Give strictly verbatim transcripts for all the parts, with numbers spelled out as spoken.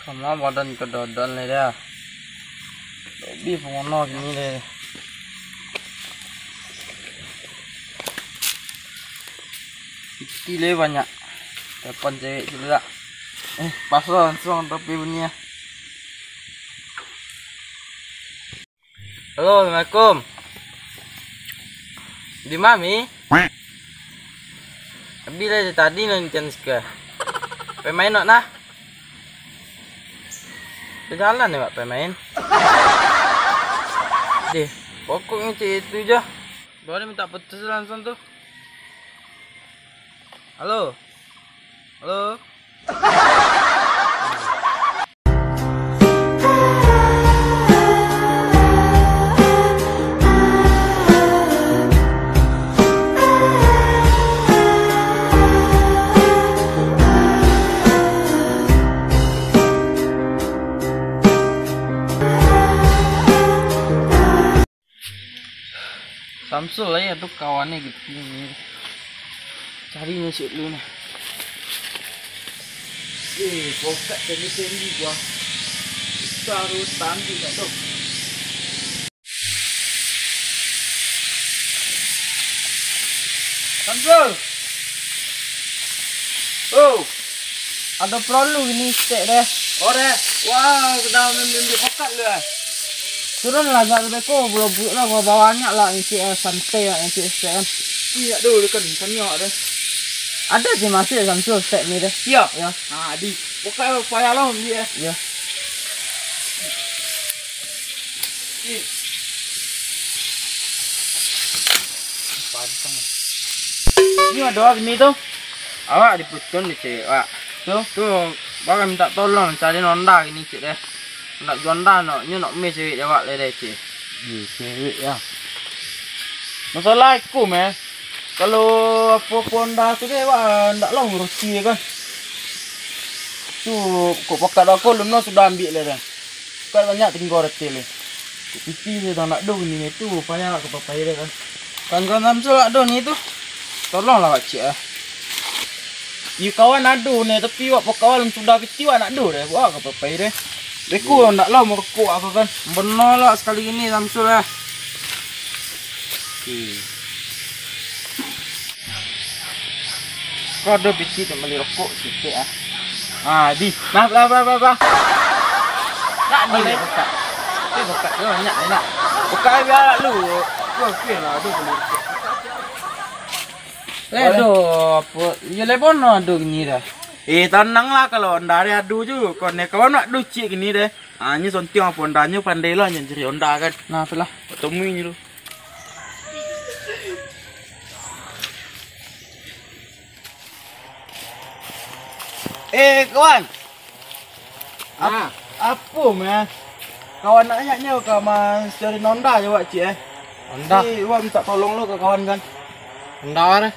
Samo badan kadodoan lai dah. Lobi pangono kini deh. Piti lai banyak. Telepon cewek dulu dah. Eh, pas lah langsung tapi bunyi ah. Halo, assalamualaikum. Di ma, Mi? Abi lah dari tadi nantian sika. Pai main nak nah? Bajalan ya, Pak, pai main. Deh, pokoknya cik itu je. Boleh minta putus langsung tu. Halo? Halo? Samsul lai tu kawan ni gitu ni. Cari ni cik lu ni. Eh, pokat tadi tadi gua. Susah tu tanggi kat tu. Samsul. Oh. Ado perlu ini cek deh. Oh deh. Wah, sudah ambil pokat lu eh. Turun lah agak lebih ko, belum buat lah, gua bawa banyak lah, ini cek eh, santai lah, ini cek eh, kan. Iya dulu kan, banyak deh. Ada sih masih Samsul cek ni deh. Iya. Ya. Nah, di pokat payah lah ambil eh. Ya. Ini ado apa ni tu? Awak diputusin di cewek awak. Tu? Tu, baka minta tolong cari Honda kini cik deh. Nak jual Honda nak, nyo nak mes cewek awak lai deh cik. Iya, cewek ya. Masalah aku meh. Kalau apa-apa Honda tu deh, wak ndak lah ngurusi kan. Tu, kok pakat aku lun sudah ambil lai deh. Kan banyak tinggal retail ni. Kok piti je dah nak doh ni tu, payah ke papai dia kan. Kan kan Samsul nak doh ni tu. Tolonglah wak cik ah. Iyo kawan ado ni, tapi wak pakawan sudah piti wak nak doh deh. Wak ke papai deh. Beko ndak lah merokok apa kan. Benar lah sekali ini Samsul eh. Oke. Kau ado piti tu bali rokok sikit ah. Ah, di. Nah, bah, bah, bah, bah. Nak di buka. Eh, buka tu banyak nak. Buka biar lu. Kau okey lah, ado bali rokok. Lai ado apa? Yo lai bono ado kini dah. Eh, tanang lah kalau Honda ni ado ju. Kau ni kawan nak ducik kini deh. Ah, nyo sontiang apa Honda nyo pandai lah nyo cari Honda kan. Nah, tu lah. Temui nyo tu. Eh, kawan. Ap-, apo meh? Kawan nak nyo ka mas cari Honda jo wak cik eh. Honda. Jadi wak minta tolong lo ka kawan kan. Honda wak deh.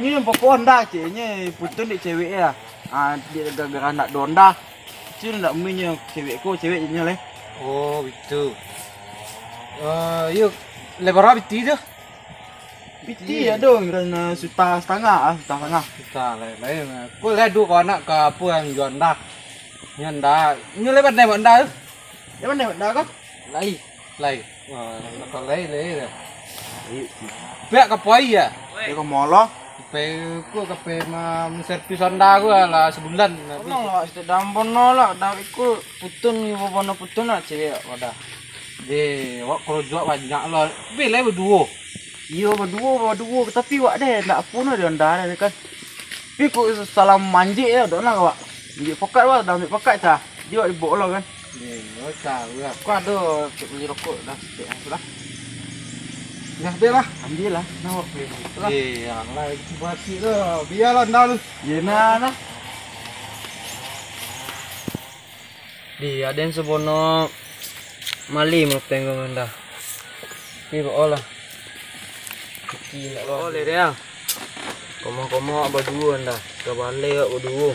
Ni yang pokok Honda cik, ni putus dek cewek ya. Ah, dia gara-gara nak do Honda. Cik nak main nyo cewek ko, cewek nyo leh. Oh, itu. Eh, iyo, lebar piti tu. Piti ado, kira suta satangah ah, suta satangah. Suta lai, lai. Ko lai duo ko anak ka apo nan juo Honda. Nyo Honda, nyo lai pandai Honda tu. Lai pandai Honda ko? Lai, lai. Wah, nak lai, lai dah. Pihak ka pai ya? Dia ka molo. Pai ko ka pai ma-, menservis Honda ko lah sabulan. Tolong lah, setiap dalam bono lah, dari ko putun ni bono putun lah cewek wadah. Deh, awak karajo banyak lah. Beh lai baduo. Iyo, baduo, baduo. Tapi wak deh, ndak apo no di Honda deh kan. Tapi kok salah manjek ya, dak nak wak. Manjek pakat wak, dah ambil pakat cah. Jadi wak dibawa lah kan. Iyo, cah. Aku ado cek bali rokok dah sikit lah, sudah. Dah, dah lah. Ambil lah. Nah, wak beli. Sudah. Eh, yang lah, itu basi tu. Biarlah Honda tu. Iyo, nah, nah. Di, aden sabono mali mapeng ko Honda. Tapi bao lah. Cuti ndak bao. Bao lah dia. Komo-komo awak baduo Honda. Ka balai awak baduo.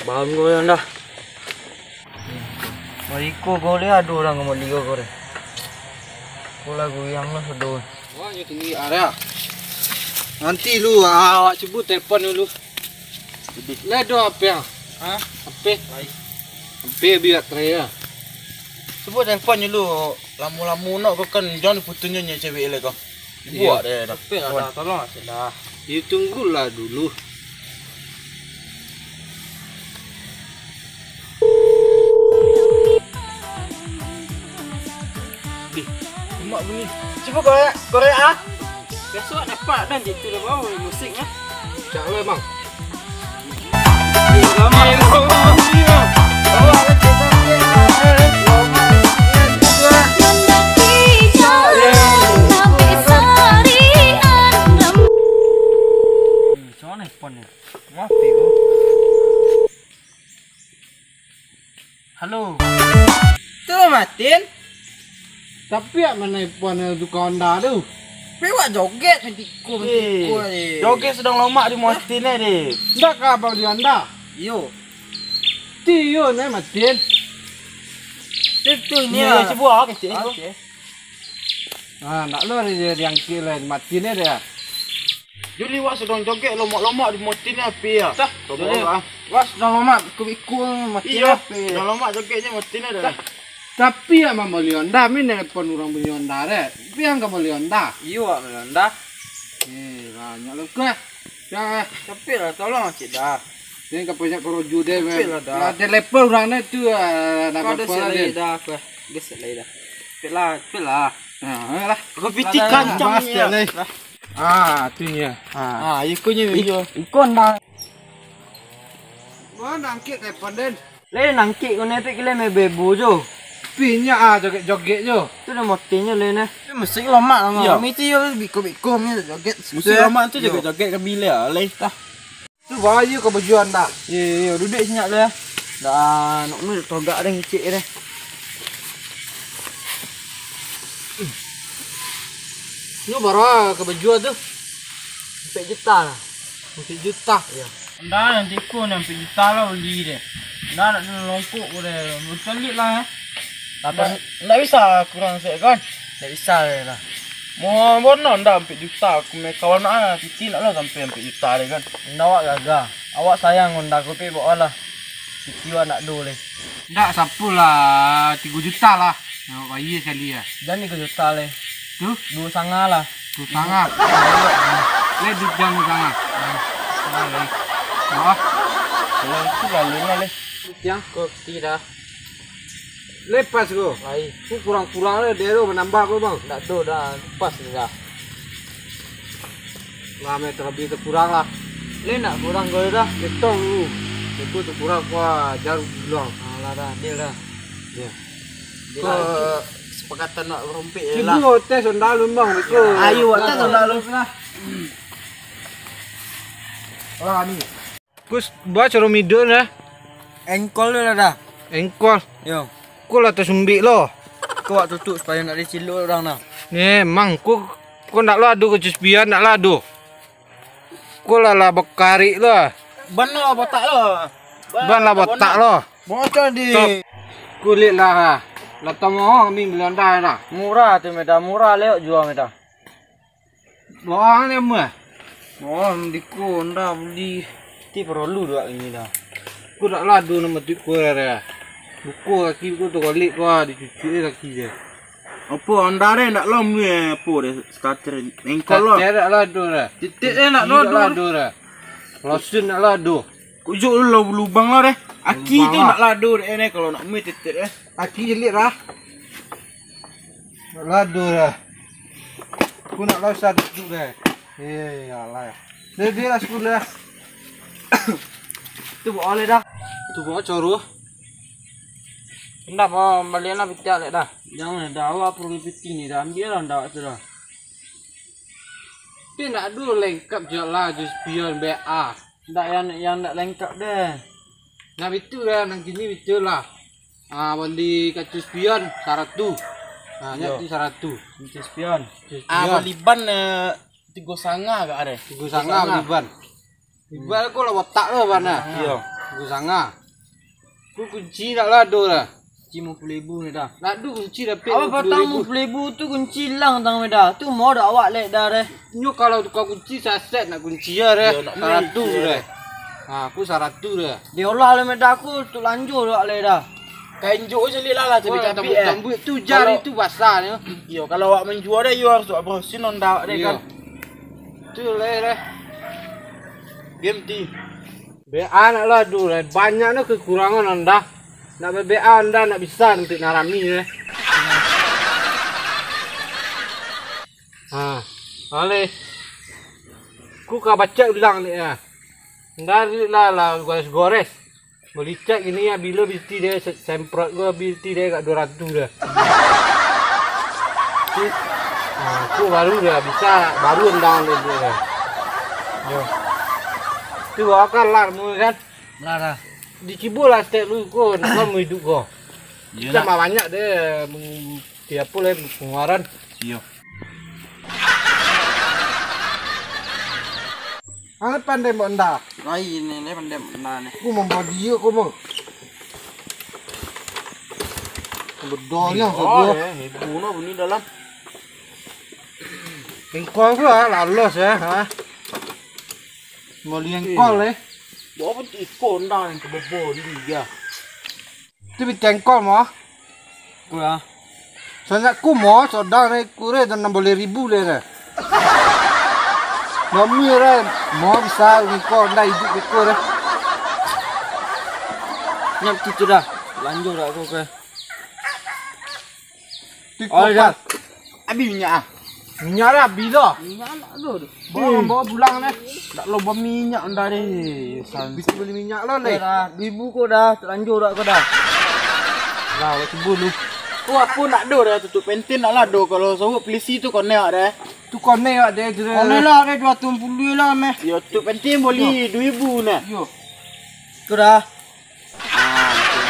Bangun Honda. Mariko ko leh ado urang ka mali ko ko deh. Ko lah goyang lah sado. Wah, nyo tinggi area. Nanti lu, ah, awak cubo telepon dulu. Lah ado apo yang? Ha? Ape? Lai. Ape biak raya? Cubo telepon dulu. Lamo-lamo nak ko kan, jan diputuhnyo nyo cewek lai ko. Iyo. Buek deh dah. Ape lah, dah, tolong lah, dah. Yo, tunggulah dulu. Eh, lemak bunyi. Cubo korek, korek ah. Biaso dapat dah, itu dah bau musik ah. Cak lo emang. Halo. Tu Matin. Tapi yak mano ipuan tu ka Honda tu? Lewat joget santiko, eh, santiko je. Joget sadang lomak di Matin eh, deh. Ndak ka bali Honda? Iyo. Ti iyo ne Matin. Itu ni. Iyo, iyo, cubo ah, kecil tu. Oke. Ah, nak lo di, di, diangkik lah, Matin eh dia. Jadi wak sadang joget lomak-lomak di Matin eh, api ya. Tah, coba lah. Wak sadang lomak, iku-iku Matin eh, api. Iyo, sadang lomak jogetnyo Matin eh dah. Tah. Tapi yak mambali Honda, mi nelepon urang bali Honda dek. Tapi ang ka bali Honda. Iyo, wak bali Honda. Eh, banyak lo kah? Dah. Tapi lah, tolong cik dah. Ni ka banyak korojo deh. Tapi lah dah. Lah, telepon urang ni tu, ah, dah. Kau ada apa lah, selai dah, aku. Ada selai dah. Tapi lah, tapi lah. Nah, lah. Aku piti kancang ni. Lah. Ah, tu nya. Ah. Ah, ikonyo. Ih, iyo. Ikon dah. Wah, nangkik telepon den. Lai nangkik ko ne, tapi kalian main bebo jo. Pinyak ah, joget-joget jo. Tu dah motinyo lai ne. Musik lomak lah. Iyo. Kami tu yo biko-biko ni joget. Musik lomak tu joget-joget kami lai ah, lai. Tah. Tu bahayo ka baju anda. Yo, yo, yo, duduak sinyak lai. Dah, nak nu togak deh ngicik deh. Nyo bara ka baju tu? Ampek juta lah. Ampek juta? Iyo. Ndak, nanti ko ni ampek juta lah bali deh. Ndak, nak longkok ko deh. Bacaliak lah, eh. Tapi ndak, ndak bisa kurang sek kan? Ndak bisa deh lah. Mau bono ndak ampek juta? Aku me kawan nak ah, titi nak lah sampai ampek juta deh kan. Ndak, awak gagah. Awak sayang Honda ko, pi bawa lah. Titi awak ndak do leh. Ndak, sapu lah, tigo juta lah. Nak bayia sakali lah. Jan tigo juta leh. Tu? Duo sanga lah. Duo sanga. Leh duo jam duo sanga. Nah, nah, leh. Wah. Kalau itu lalu lah leh. Yang kopi dah. Lepas ko. Lai. Ko kurang-kurang leh, dia tu manambah ko, Bang. Ndak do dah, pas dah. Lah, me talabiah takurang lah. Lai nak kurang ko dah. Betong tu. Beko takurang ko, jar bilang. Alah dah, deal dah. Yo. Deal lah. Kesepakatan nak barompik je lah. Cubo tes Honda lu, Bang, beko. Ayo, tes Honda lu lah. Lah ni. Kus, ba caro mido nah. Engkol tu lah dah. Engkol. Yo. Ko lah tasumbik lo. Ko wak tutup supayo ndak dicilok urang nah. Ni, emang ko, ko ndak lo ado ka cuspian, ndak lo ado. Ko lah, lah bakarik lo. Ban lah botak lo. Ban lah botak lo. Bocor di. Kulik lah. Lah tamo kami bali Honda dah. Murah tu, Meda. Murah lewat jua, Meda. Bawang ni mah. Bawang di ko Honda bali. Ti paralu duo ini dah. Ko dak lado nama tu ko dah. Buko kaki ko tu golek ko dicuci kaki je. Apo Honda deh ndak lom ni apo deh starter engkol lo. Starter dak lado dah. Titik deh ndak lado dah. Losin dak lado. Kujuk lu lubang lo deh. Aki tu ndak lado deh ni kalau nak mui titik deh. Aki jelik lah. Lado dah. Aku nak lah usah duduk deh. Eh, alah. Deh, deh lah sepuluh dah. Tu bawa oleh dah. Tu bawa coro. Indak mau balian lah piti alek dah. Jangan dah, awak perlu piti ni dah. Ambil lah ndak tu dah. Tapi nak dulu lengkap je lah, je spion B A. Ndak yang, yang ndak lengkap deh. Nah, bitu lah, nang kini bitu lah. Ah, bali kacu spion saratu. Ah, nyo tu saratu. Kacu spion. Ah, bali ban eh, tigo sanga gak ada. Tigo sanga bali ban. Bali ko lah botak lo ban nah. Iyo. Tigo sanga. Ku kunci nak lah ado lah. Kunci limo puluah ribu ni dah. Nak ado kunci dapik. Apa patang limo puluah ribu tu kunci hilang tang me dah. Tu mau dak awak lek dah deh. Nyo kalau tukar kunci saset nak kunci ya deh. Iyo, nak saratu deh. Ha, aku saratu dah. Diolah lah medah aku, tu lanjur dah lai dah. Kain jok caliak lah, lah, tapi Wah, tak biak, eh. Tambuik-tambuik tu jari Kalau tu basah ni. Iyo, kalau awak manjua dah, iyo harus awak barasin onda awak deh Iyo. kan. Tu lai dah. Game ti. B A nak lah dulu, banyak no kekurangan onda. Nak B A onda nak bisa nanti nak rami deh. Ha, aleh. Ku ka bacak ulang ni ya. Ndak lah, lah gores-gores. Melicak gini ya, bilo biti deh, se-, semprot gua biti deh agak dua ratus dah. Nah, aku baru dah bisa, baru endang deh dia dah. Yo. Tu akan lah, mu kan? Lah dah. Dicibur lah step lu ko, nak kan mau hidup ko. Kita Iyalah. mah banyak deh, meng-, tiap pun lah pengeluaran. Iyo. Ang pandai buek onda? Ai, ni, ni pandai buek onda ni. Ku mambali ko, Bang. Bedolnya Oh, saja. eh, ibu no bunyi dalam. Engkol tu lah, lalos ya, ha. Mambali engkol eh. Bawa pun iko onda ni ke bebo ni dia. Tu pitih engkol mah. Kurang. Sanjak ku mo, sodang re kure dan enam boleh ribu le re. Mami re, mo bisa engkol ndak iduik beko re. Nyap tu dah. Lanjut dah aku ke. Tiko Oh, dah. Abih minyak ah. Minyak dah abih dah. Minyak nak tu. Bawa, bawa pulang deh. Tak lo bawa minyak dah deh. Bisa beli minyak lah deh. Dah, dua ribu ko dah, terlanjur dah ko dah. Lah, awak cuba dulu. Ko aku nak do dah tutup pentin nak lah do. Kalau sawuk pelisi tu konek awak deh. Tu konek awak deh, tu deh. Konek lah deh, dua ratus puluh lah meh. Yo, tutup pentin boleh dua ribu nah. Yo. Ko dah. Ah, oke.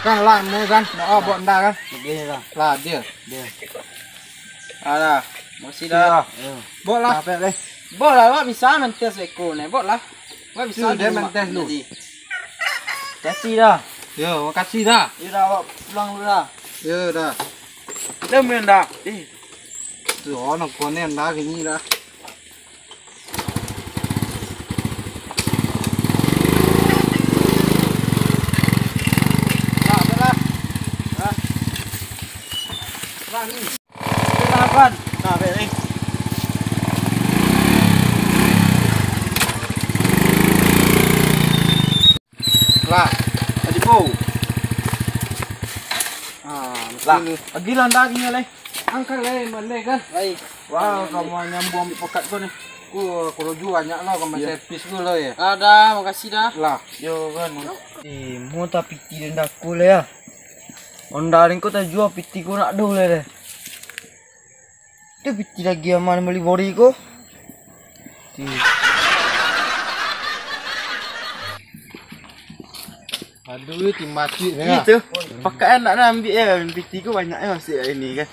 Kan lah, mu kan? Nak ah, buek ndak kan? Dia lah. Lah, dia. Dia. Alah. Makasih dah. Iya. Buek lah. Capek deh. Buek lah, awak bisa mantes beko ni. Buek lah. Awak bisa Tu, dia mantes lu. Makasih dah. Yo, makasih dah. Yo dah, awak pulang dulu dah. Yo dah. Dah main dah. Eh. Tu, oh, nak konek dah gini dah. Lah, tadi po. Ah, lah. Lagi lah ndak gini leh. Angkat leh, mandeh kan? Baik. Wah, kamu nyambung ambil pokat ko ni. Ku, ku ruju banyak lo, kamu Iya. servis ku lo ya. Ada, makasih dah. Lah. Yo kan. Eh, mau tak piti dan daku lah ya. Onda ring ko tajua piti ko nak doh lah deh. Tu piti lagi aman beli bori ko. Ti. Aduh, ti mati dah. Itu. Pakai anak dah ambil ya, piti ko banyak ya masih ini kan.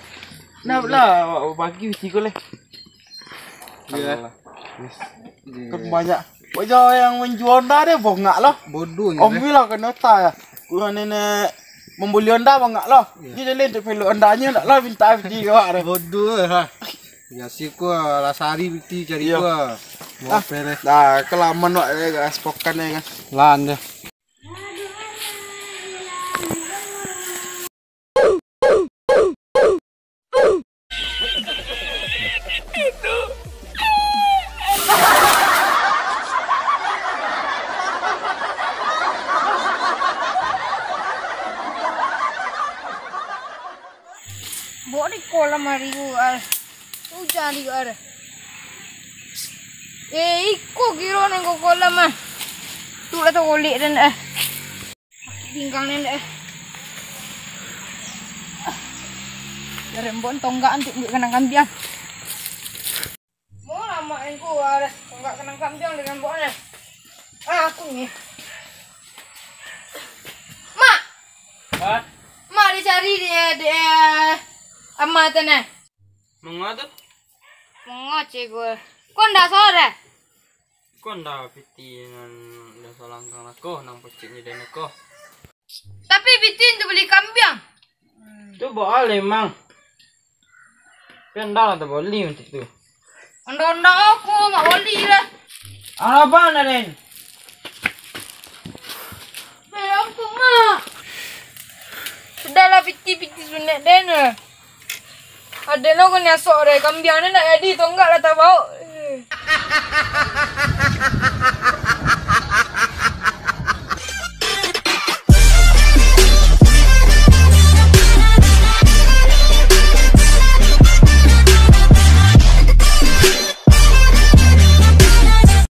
Nah, lah, awak bagi piti ko leh. Ya. Kan banyak. Wajah yang manjua onda deh bongak lah. Bodoh ni. Om lah kena ta ya. Kurang nenek membuli onda bongak lah. Iya. Dia jalan untuk pelok ondanya nak lah minta piti ko awak deh. Bodoh ha. Ya si ko lah sehari piti cari Iya. ko. Mau Ah. apa deh? Dah kelaman wak deh gas pokan deh kan. Lan deh. Bok di kolam hari ko, ah. Ujan di ko, ah. Eh, iko kiro nan ko kolam, ah. Tu lah tu golek dan, ah. Tinggal nan, ah. Dari embon tonggak antuk duit kanang kambiang. Mau lama engko ada tonggak kanang kambiang dengan embon, ah. Ah, aku ni. Mak! Hah? Mak dicari di, di, eh, Ama tu nah. Manga tu? Manga cik gue. Kau ndak sore? Kau ndak piti nan dah salangkang lah kau, nang pocik ni dan kau. Tapi piti tu beli kambiang. Tu boleh mang. Kan dah lah tak boleh macam tu. Anda-anda aku mak boleh lah. Apa nak den? Sudahlah, piti-piti sunek den. Aden lo kanian asok deh, kambiang den ndak jadi, tonggak lah tabaok.